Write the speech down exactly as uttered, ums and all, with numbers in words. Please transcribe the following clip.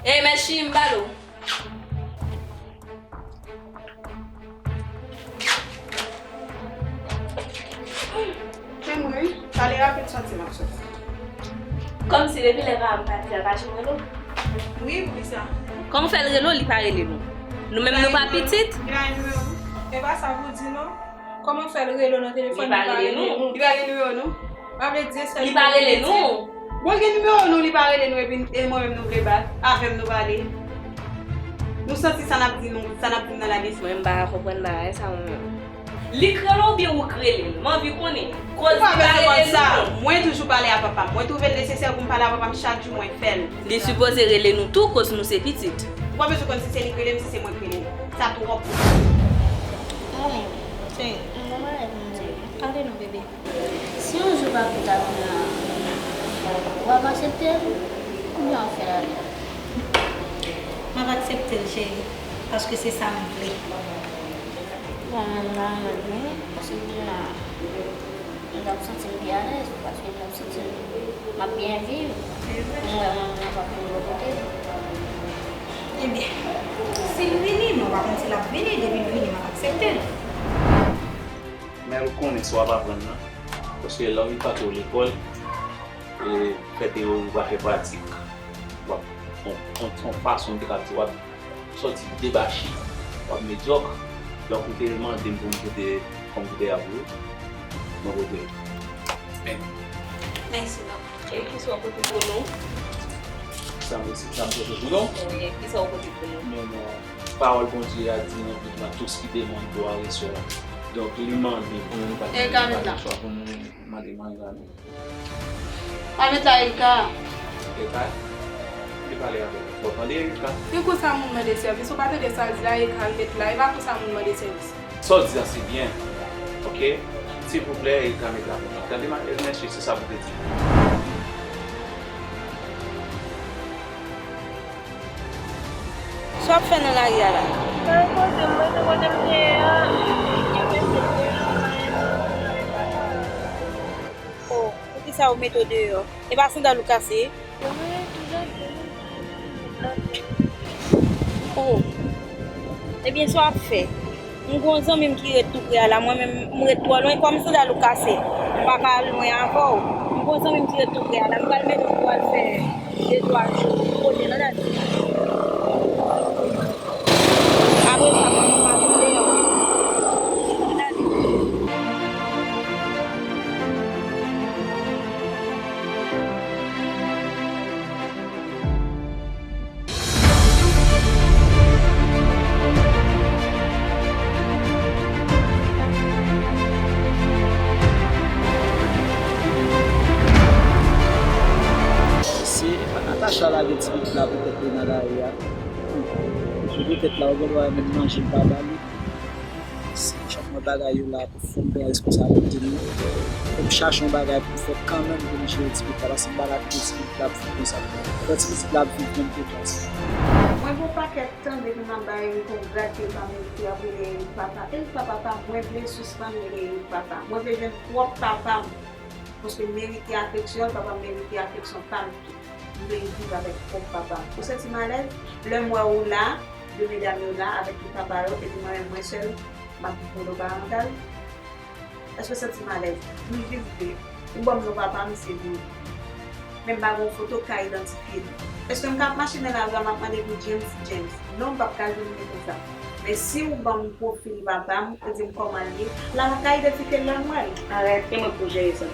Ey, mèsi, m ba l ou. Tchemri, pale rapid, santi m ap soti. Kòmsi depi lè pa m pati a, pa janm rele w? Wi, poukisa? Kòman w fè l rele w, li pa rele nou? Nou menm nou pa pitit? Li pa gen nimewo nou? E pa sa pou w di non. Kòman w fè l rele w nan telefòn, li pa rele nou? Li pa gen nimewo nou? Sa vle di se sèl nimewo pitit. Li pa rele nou? Bon, l gen nimewo nou, li pa rele nou, epi e mwen menm nou vle bat, avè m nou pale. Nou santi sa n ap di nou, sa n ap di n nan lagèt. Mwen, m pa ka konprann bagay sa, mwen menm. Li k rele w oubyen ou k rele l? M anvi konnen. Koz li pa rele nou. Mwen toujou pale a papa m. Mwen twouve l nesesè pou m pale a papa m chak jou, mwen fè l. Li sipoze rele nou tou, koz nou se pitit. Ou pa bezwen konn si se li k rele m, si se mwen k rele l. Sa twòp. Mami, cheri, m gon bagay pou m di w. Pale non, bebe. Si yon jou papa w ta vin la, w ap aksepte l oubyen w ap fè l ale? M ap aksepte l, cheri, paske se sa m vle. Bon, mwen, m pa renmen l, non, paske vin la, m t ap santi m pi alèz, paske m t ap santi m ap byen viv. M wè manman m ap vin bò kote m. Ebyen, si l vini, mwen pa konn si l ap vini, depi l vini, m ap aksepte l. Men ou konnen sa w ap aprann nan, paske lè w vin pa tou lekòl, e, fè teyori ou pa fè pratik, w ap, on, on, on fason m te ka di, w ap sòti debache, w ap medyòk. Donk, ou te mande m pou m pote kòm pote a pou ou, mwen pote l. Men. Mèsi, papa. E kisa w pote pou nou? Sa m resi, sa m pote pou nou? Wi, e kisa w pote pou nou? Men, non. Pawòl Bondye a di nan Bib la, tout ce qui demande doit recevoir. Donk, li mande pou nou, nou pa gen chwa pou nou mande manje la, non. Pa met la, Erika. Erika, li pale avè w. Bon, tande, Erika. Se konsa moun mande sèvis. Ou pa tande sa l di la, Erika, met la. E pa konsa moun mande sèvis. Sa w di a, se byen. Oke? Silvouplè, Erika, met la pou mwen. Tande, ma, mesye, se sa pou te di. Sa w ap fè nan lari a la? Mwen kote m, mwen se kote m te ye a. Oh, poukisa yo mete w deyò? E pa sandal ou kase? Oh. Ebyen, sa w ap fè? M gon zanmi m ki ret tou pre a la, mwen menm, m ret twò lwen, kòm sandal ou kase, m pa ka al lwen avè w. M gon zanmi m ki ret tou pre a la, m pral mete w pou w al fè de twa jou kote l, ann ale. Apre sa, mwen menm, m ap vin deyò. Ann ale. Se pa Natacha lage ti pitit la poutèt li nan lari a. Se poutèt la, ou gen dwa menm manje l pa ba li. Se jan mwen bagay yo la pou fò m pran responsablite m. Fò m chache yon bagay pou m fè kanmenm pou m jere ti pitit la, paske m pa ka kite ti pitit la ap viv konsa. Lè ti pitit la ap viv menm kote a. Mwen gen yon pakèt tan depi m ap bay Eric yon grad ke l pa merite, y ap rele Eric papa. Eric pa papa m, mwen vle sispann rele Eric papa. Mwen vle jwenn pwòp papa m. Paske m merite afeksyon l, papa m merite afeksyon pa m tou. M vle viv avèk pwòp papa m. Ou santi m alèz? Lè m wè ou la, de medam yo la, avèk tout papa yo, epi mwen menm mwen sèl, m ap viv monoparantal? Èske w santi m alèz? Nou jis de. Ou ban m non papa m, se vre. Men m pa gen yon foto k ka idantifye l. Èske m ka ap mache nan lari a, m ap mande pou James, James? Non, m p ap ka jwenn li konsa. Men si w ban m pwofil papa m, ou di m kòman l ye, la m ka idantifye l lè m wè l. Arèt, e mwen k pou jere sa.